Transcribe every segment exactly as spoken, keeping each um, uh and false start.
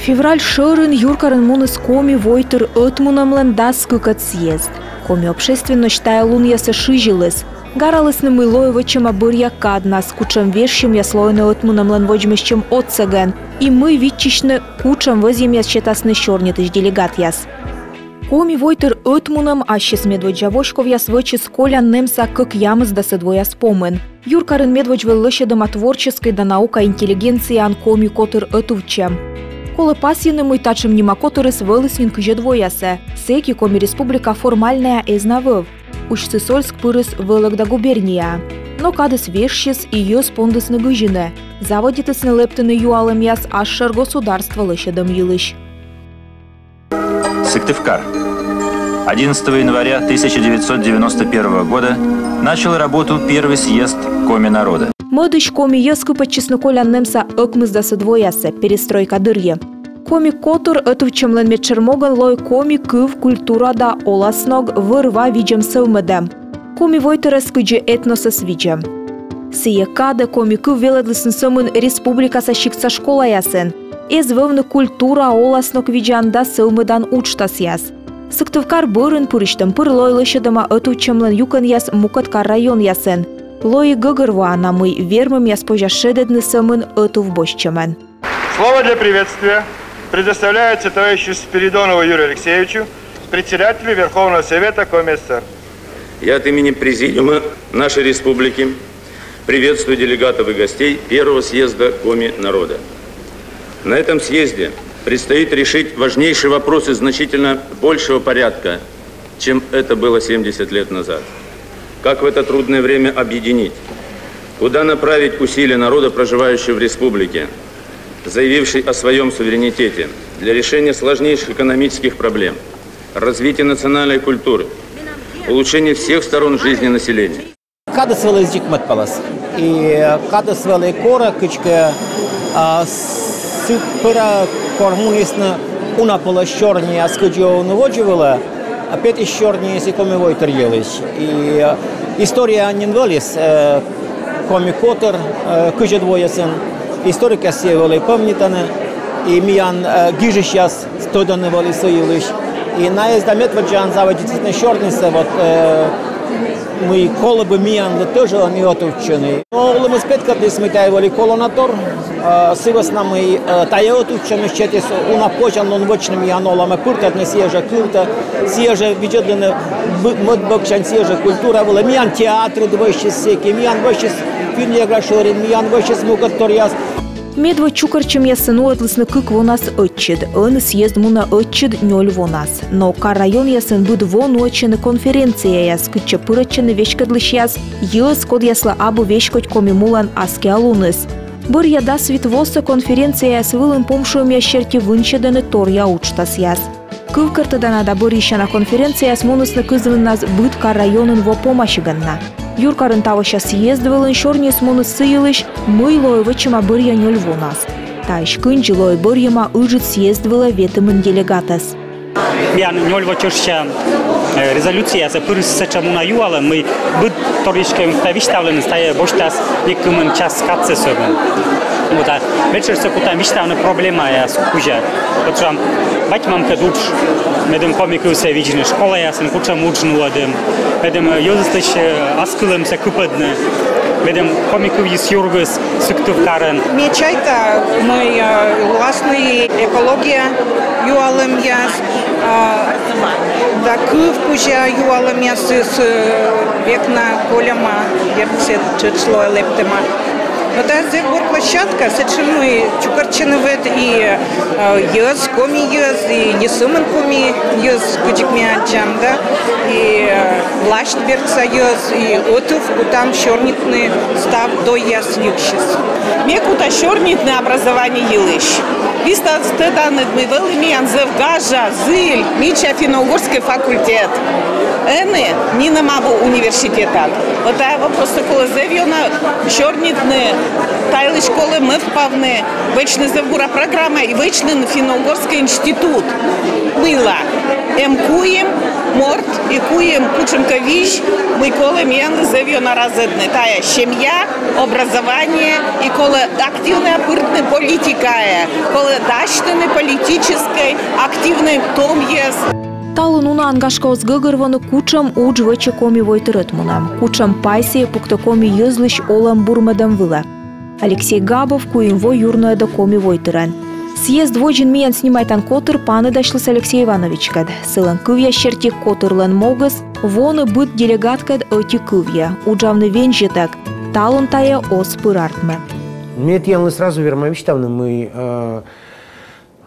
Февраль шӧрын юркарын муніс Коми войтыр ӧтмунӧмлӧн дас кыкӧд съезд. Коми общественносьт тайӧ лунъясӧ шызиліс. Гаралісны, мый лои вӧчӧма бӧръя каднас, кутшӧм вежсьӧмъяс лоины ӧтмунӧмлӧн водзмӧстчӧм отсӧгӧн и мый виччысьны, кутшӧм вӧзйӧмъяс сетасны сёрнитысь делегатъяс. Коми войтыр ӧтмунӧм ассьыс медводдза воськовъяс вӧчис колян нэмса кӧкъямысдасӧд вояс помын. Юркарын медводз вӧлі лӧсьӧдӧма творческӧй да наука интеллигенцияӧн «Коми котыр» ӧтувтчӧм. Колӧ пасйыны, мый татшӧм нима котырыс вӧліс нин кызьӧд воясӧ. Сэки Коми Республика формальнӧя эз на вӧв. Усть-Сысольск пырис Вӧлӧгда губернияӧ. Но кадыс вежсис, и йӧз пондісны гызьыны. Заводитісны лэптыны юалӧмъяс асшӧр государство лӧсьӧдӧм йылысь. Сыктывкар. Одиннадцатого января тысяча девятьсот девяносто первого года начал работу первый съезд Коми народа. Мӧдысь коми йӧз кыпӧдчисны колян нэмса ӧкмысдасӧд воясӧ, перестройка дырйи. «Коми котыр» ӧтувтчӧмлӧн медшӧр могӧн лои коми кыв, культура да оласног вӧр-ва видзӧм-сӧвмӧдӧм. Коми войтырӧс кыдзи этносӧс видзӧм. Сійӧ кадӧ коми кыв велӧдлісны сӧмын республикаса сиктса школаясын. Эз вӧвны культура, оласног видзан да сӧвмӧдан уджтасъяс. Сыктывкар бӧрын пырысьтӧм-пыр лои лӧсьӧдӧма ӧтувтчӧмлӧн юкӧнъяс мукӧд кар-районъясын. Лои гӧгӧрвоана, мый вермӧмъяс позяс шедӧдны сӧмын ӧтув босьтчӧмӧн. Слово для приветствия предоставляется товарищу Спиридонову Юрию Алексеевичу, председателю Верховного Совета Коми ССР. Я от имени Президиума нашей Республики приветствую делегатов и гостей первого съезда Коми народа. На этом съезде предстоит решить важнейшие вопросы значительно большего порядка, чем это было семьдесят лет назад. Как в это трудное время объединить? Куда направить усилия народа, проживающего в республике, заявивший о своем суверенитете, для решения сложнейших экономических проблем, развития национальной культуры, улучшения всех сторон жизни населения? Кадыс вӧлі дзик мӧдпалас. И кадыс вӧлі корӧ кыдзкӧ, а, сы пӧрӧ, кор мунісны уна пӧлӧс сёрнияс, кыдзи овны водзӧ вылӧ, а петіс сёрниыс и коми войтыр йылысь. И, э, история нин вӧліс, э, «Коми котыр», э, кызьӧд воясын. Историкъяс сійӧс вӧлі помнитӧны. И миян, э, гижысьяс тӧдӧны вӧлі сы йылысь. И найӧ эз да медводдзаӧн заводитісны сёрнисӧ, вот, э, мый колӧ бы миянлы тоже ӧні ӧтувтчыны. Но олӧмыс петкӧдліс, мый тайӧ вӧлі колонатор, э, сы вӧсна мый, э, тайӧ ӧтувтчӧмыс сетіс уна позянлун вӧчны миян олӧмӧ, пыртӧдны сійӧ жӧ кывтӧ, сійӧ жӧ видзӧдлыны бы-, мӧд боксянь сійӧ жӧ культура вылӧ. Миян театрыд вӧчсис сэки, миян вӧчсис Финн-йӧгра шӧрин, миян вӧчсис мукӧдторъяс. Медводз чукӧртчӧмъяссӧ нуӧдлісны кык вонас ӧтчыд. Ӧні съезд мунӧ ӧтчыд нёль вонас. Но кар-районъясын быд во нуӧдчӧны конференцияяс, кытчӧ пырӧдчӧны веськӧдлысьяс, йӧз, кодъяслы абу веськодь Коми мулӧн аскиа луныс. Бӧръя дас вит восӧ конференцияяс вылын помшуӧмъяс серти вынсьӧдӧны торъя уджтасъяс. Кывкӧртӧдана да бӧрйысяна конференцияяс мунісны кызвыннас быд кар-районын во помасигӧн на. Юркарын тавося съезд вылын сёрниыс муніс сы йылысь, мый лои вӧчӧма бӧръя нёль вонас. Таысь кындзи лои бӧрйӧма ыджыд съезд вылӧ ветымын делегатӧс. Миян нёль во чӧжся, э, резолюцияясӧ пырис сэтшӧм уна юалӧм, мый быд торйыськӧм кӧ висьтавлыны, тайӧ босьтас некымын час кадсӧ сӧмын. Вот, а медшӧрсӧ кутам висьтавны проблемаяс кузя. Вот шуам, бать-мамкӧд удж, медым коми кывсӧ видзны школаясын, кутшӧм удж нуӧдӧм, медым, э, йӧзыслысь, э, аскылӧмсӧ кыпӧдны, медым коми кывйыс юргис Сыктывкарын. Ме чайта, мый, э, лоасны экология юалӧмъяс, а, да кыв кузя юалӧмъясыс, э, век на кольӧма, вернсӧ тшӧтш лоӧ лэптӧма. Но тайӧ зэв бур площадка, сэтшӧм, мый чукӧртчӧны вед и, э, йӧз, коми йӧз, и не сӧмын коми йӧз, кыдзи ме аддза, да, и, э, власьт бердса йӧз, и ӧтув кутам сёрнитны став дойяс йывсьыс. Ме кута сёрнитны образование йылысь. Висьтас тӧданныд, мый вӧлі миян зэв гажа, зіль, мича финно-угорскӧй факультет. Ӧні нинӧм абу университетад. Вот тайӧ вопростӧ колӧ зэв ёна сёрнитны, та йылысь колӧ мӧвпавны, вӧчны зэв бура программа и вӧчны финно-угорскӧй институт. Мыйла? Эм куим морт и куим кутшӧмкӧ визь, мый колӧ миянлы зэв ёна разӧдны. Тайӧ семья, образование и колӧ активнӧя пыртны политикаӧ, колӧ дасьтыны политическӧй активнӧй томъяс. Талун унаӧн, гашкӧ, оз гӧгӧрвоны, кутшӧм удж вӧчӧ «Коми войтыр» ӧтмунӧм, кутшӧм пай сійӧ пуктӧ коми йӧзлысь олӧм бурмӧдӧм вылӧ. Алексей Габов куим во юрнуӧдӧ «Коми войтырӧн». Съезд водзын миян снимайтан котыр паныдасьліс Алексей Ивановичкӧд. Сылӧн кывъяс серти, котырлӧн могыс — воны быд делегаткӧд ӧти кывйӧ, уджавны вензьӧдӧк. Талун тайӧ оз пыр артмы. Ме тіянлы сразу верма висьтавны, мый, э,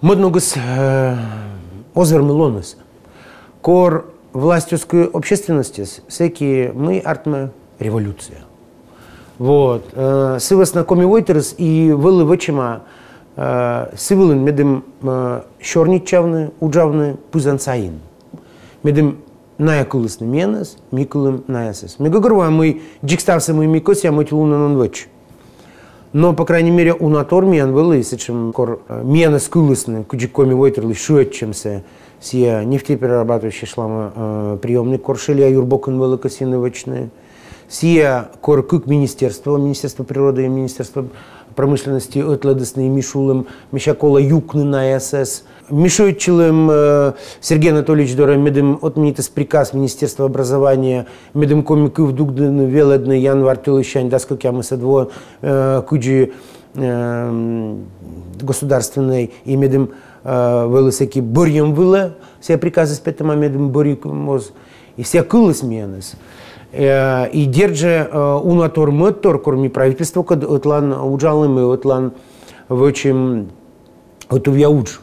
мӧд ногыс, э, оз вермы лоны. Кор власть оз кыв общественностьӧс, сэки мый артмӧ? Революция. Вот. Э, сы вӧсна «Коми войтырыс» и вӧлі вӧчӧма, э, сы вылын, медым, э, сёрнитчавны, уджавны пызан сайын. Медым найӧ кылісны миянӧс, ми кылім наясӧс. Ме гӧгӧрвоа, мый дзик ставсӧ, мый ми кӧсъям, ӧти лунӧн он вӧч. Но, по крайней мере, уна тор миян вӧлі сэтшӧм, кор, э, миянӧс кылісны кыдзи «Коми войтырлысь» шыӧдчӧмсӧ. Сійӧ нефтеперерабатывающӧй шламӧ, э, приёмник, кор Шелья юр бокын вӧлі кӧсйӧны вӧчны. Сійӧ, кор кык министерство, Министерство природы и Министерство промышленности, ӧтлӧдісны, и ми шулім, мися, колӧ юкны наясӧс. Ми шыӧдчылім, э, Сергей Анатольевич дорӧ, медым отменитіс приказ Министерства образования, медым коми кыв дугдыны велӧдны январь тӧлысянь дас кӧкъямысӧд воӧ, э, кыдзи, э, государственнӧй, и медым, э, вӧлі сэки бӧрйӧм вылӧ, сійӧ приказыс петӧма, медым бӧрйӧм оз, и сійӧ кыліс миянӧс. Э, и дерт жӧ, э, уна тор, мӧд тор, кор ми правительствокӧд ӧтлаын уджалім и ӧтлаын вӧчим ӧтувъя удж.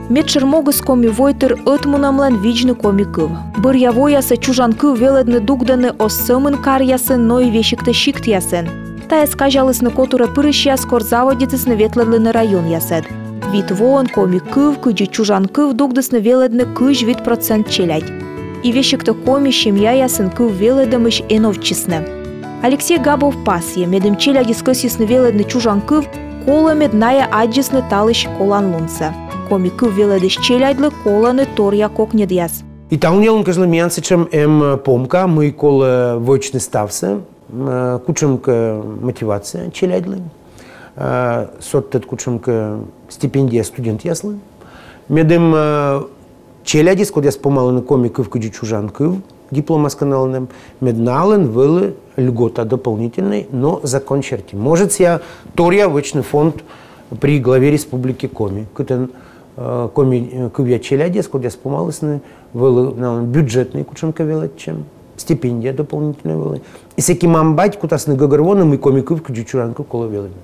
Медшӧр могыс «Коми войтыр» ӧтмунӧмлӧн — видзны коми кыв. Бӧръя воясӧ чужан кыв велӧдны дугдӧны оз сӧмын каръясын, но и весигтӧ сиктъясын. Тайӧс казялісны котырӧ пырысьяс, кор заводитісны ветлӧдлыны районъясӧд. Вит воӧн коми кыв кыдзи чужан кыв дугдісны велӧдны кызь вит процент челядь. И весигтӧ коми семьяясын кыв велӧдӧмысь эновтчисны. Алексей Габов пасйӧ, медым челядьыс кӧсйисны велӧдны чужан кыв, колӧ, мед найӧ аддзисны талысь коланлунсӧ. Коми кыв велӧдысь челядьлы колӧны торъя кокньӧдъяс. И та унъялун кежлӧ миян сэтшӧм эм помка, мый колӧ вӧчны ставсӧ, м, э, кутшӧмкӧ мотивация челядьлы, э, содтӧд кутшӧмкӧ стипендия студентъяслы. Медым, э, челядьыс, кодъяс помалӧны коми кыв кыдзи чужан кыв, дипломас кӧ налӧн эм, мед налӧн вӧлі льгота дополнительнӧй, но закон серти. Может сійӧ торъя вӧчны фонд при главе Республики Коми, кытӧн, э, коми, э, кывъя челядьяс, кодъяс помалісны, вӧлі налӧн бюджетнӧй кутшӧмкӧ велӧдчӧм, стипендия дополнительнӧй вӧлі. И сэки мам-бать кутасны гӧгӧрвоны, мый коми кыв кыдзи чужан кыв колӧ велӧдны.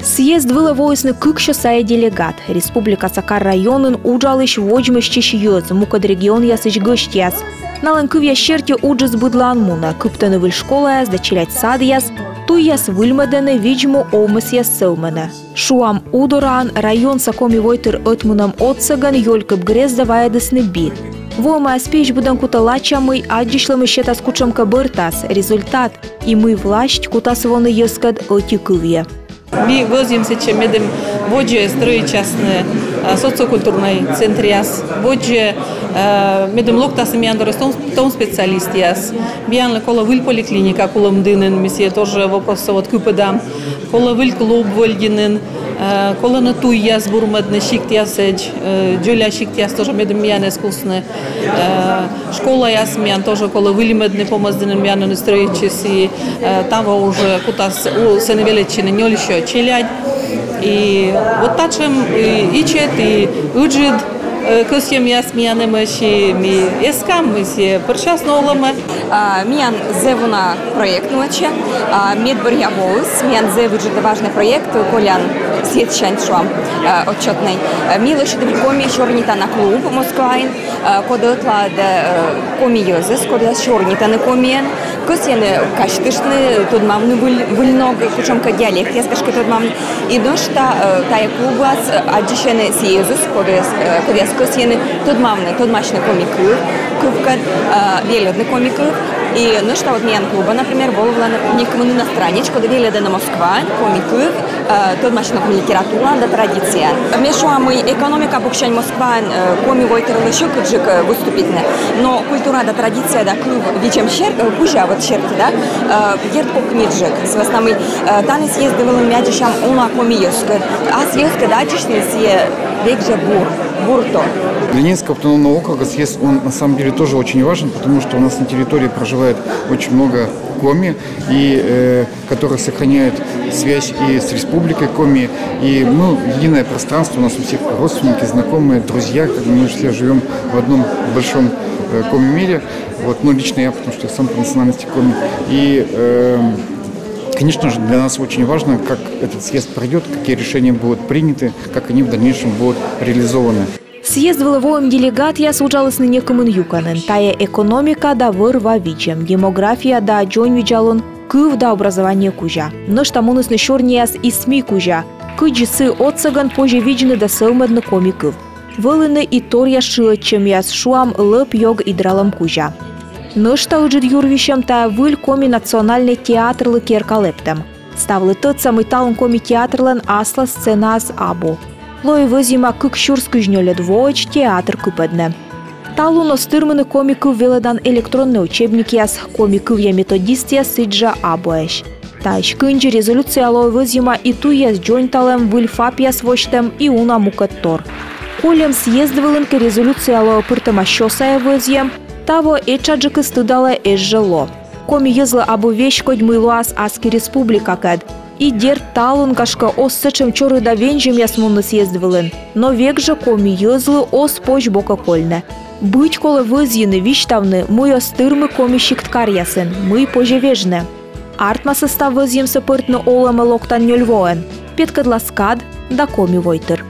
Съезд вылӧ воисны кыксё сайӧ делегат: республикаса кар-районын уджалысь, водзмӧстчысь йӧз, мукӧд регионъясысь гӧсьтъяс. Налӧн кывъяс серти, уджыс быдлаын мунӧ: кыптӧны выль школаяс да челядь садъяс, туйяс выльмӧдӧны, видз-му овмӧсъяс сӧвмӧны. Шуам, Удораын районса «Коми войтыр» ӧтмунӧм отсӧгӧн Ёлькыпгрезда вайӧдісны би. Воӧмаяс пиысь быдӧн кутӧ лача, мый аддзысьлӧмыс сетас кутшӧмкӧ бӧртас, результат, и мый власьт кутас воны йӧзкӧд ӧти кывйӧ. Ми вӧзйим сэтчӧ, медым водзӧ стрӧитчасны, э, социокультурнӧй центръяс, водзӧ, э, медым локтасны миян дорӧ том, том специалистъяс. Миянлы колӧ выль поликлиника Кулӧмдінын, ми сійӧ тоже вопроссӧ вот кыпӧдам. Колӧ выль клуб Выльдінын, э, колӧны туйяс бурмӧдны сиктъясӧдз, э, дзоля сиктъяс тоже, медым миянӧс кусны. Э, школаяс миян тоже колӧ выльмӧдны, Помӧсдінын миян ӧні стрӧитчис, и, э, таво уже кутас, у, сэні велӧдчыны нёльсё челядь. И вот татшӧм, и ичӧт, и ыджыд, э, кӧсйӧмъяс миян эмӧсь, и ми эскам, мый сійӧ пӧрччасны олӧмӧ. А, миян зэв уна проект нуӧдсьӧ, а, медбӧръя воыс, миян зэв ыджыд да важнӧй проект, колян съездсянь, шуам, а, отчётнӧй. А, ми лӧсьӧдім коми сёрнитана клуб Москваын, а, коді ӧтлаӧдӧ, э, коми йӧзӧс, кодъяс сёрнитӧны комиӧн, кӧсйӧны казьтыштны, тӧдмавны выль, выль ног, кутшӧмкӧ диалектъяс, гашкӧ, тӧдмавны. И нӧшта, э, тайӧ клубас, э, аддзысьӧны сійӧ йӧзыс, кодъяс, э, кодъяс кӧсйӧны тӧдмавны, тӧдмасьны коми кыв, кывкӧд, э, велӧдны коми кыв. И нӧшта вот миян клубӧ, например, волывлӧны некымын иностранец, коді велӧдӧны Москваын коми кыв, э, тӧдмасьӧны коми литератураӧн да традицияӧн. Ме шуа, мый экономика боксянь Москваын, э, коми войтырлы сьӧкыдджык, э, выступитны. Но культура да традиция да кыв видзӧм сер-, э, кузя вот серти, да, э, дерт, кокниджык. Сы вӧсна мый, э, тані съезд вылын ми аддзысям уна коми йӧзкӧд. Ас йӧзкӧд аддзысьны сійӧ век жӧ бур, бур тор. Для Ненецкого автономного округа съезд, он на самом деле тоже очень важен, потому что у нас на территории проживает очень много коми, и, э, которые сохраняют связь и с Республикой Коми, и, ну, единое пространство, у нас у всех родственники, знакомые, друзья, как бы мы все живем в одном большом, э, коми мире. Вот, ну, лично я, потому что я сам по национальности коми. И, эм, конечно же, для нас очень важно, как этот съезд пройдет, какие решения будут приняты, как они в дальнейшем будут реализованы. Съезд вылӧ воӧм делегатъяс уджалісны некымын юкӧнын. Тайӧ экономика да вӧр-ва видзӧм, демография да дзоньвидзалун, кыв да образование кузя. Нӧшта мунісны сёрнияс и СМИ кузя. Кыдзи сы отсӧгӧн позьӧ видзны да сӧвмӧдны коми кыв. Вӧліны и торъя шыӧдчӧмъяс, шуам, лӧп-ёг идралӧм кузя. Нӧшта ыджыд юр висьӧм — тайӧ выль коми национальнӧй театрлы керка лэптӧм. Ставлы тӧдса, мый талун коми театрлӧн аслас сценаыс абу. Лои вӧзйӧма кык сюрс кызь нёльӧд воӧдз театр кыпӧдны. Талун оз тырмыны коми кыв велӧдан электроннӧй учебникъяс, коми кывъя методистъяс сідзжӧ абуӧсь. Таысь кындзи резолюцияӧ лои вӧзйӧма и туйяс дзоньталӧм, выль ФАПъяс восьтӧм и уна мукӧдтор. Кольӧм съезд вылын кӧ резолюцияӧ лои пыртӧма сё сайӧ вӧзйӧм, таво этшаджыкыс, тыдалӧ, эз жӧ ло. Коми йӧзлы абу веськодь, мый лоас аски республикакӧд. И дерт, талун, гашкӧ, оз сэтшӧм чорыда вензьӧмъяс мунны съезд вылын, но век жӧ коми йӧзлы оз позь бокӧ кольны. Быть колӧ вӧзйыны, висьтавны, мый оз тырмы Коми сикт каръясын, мый позьӧ вежны. Артмас-ӧ став вӧзйӧмсӧ пӧртны олӧмӧ локтан нёль воӧн? Петкӧдлас кад да коми войтыр.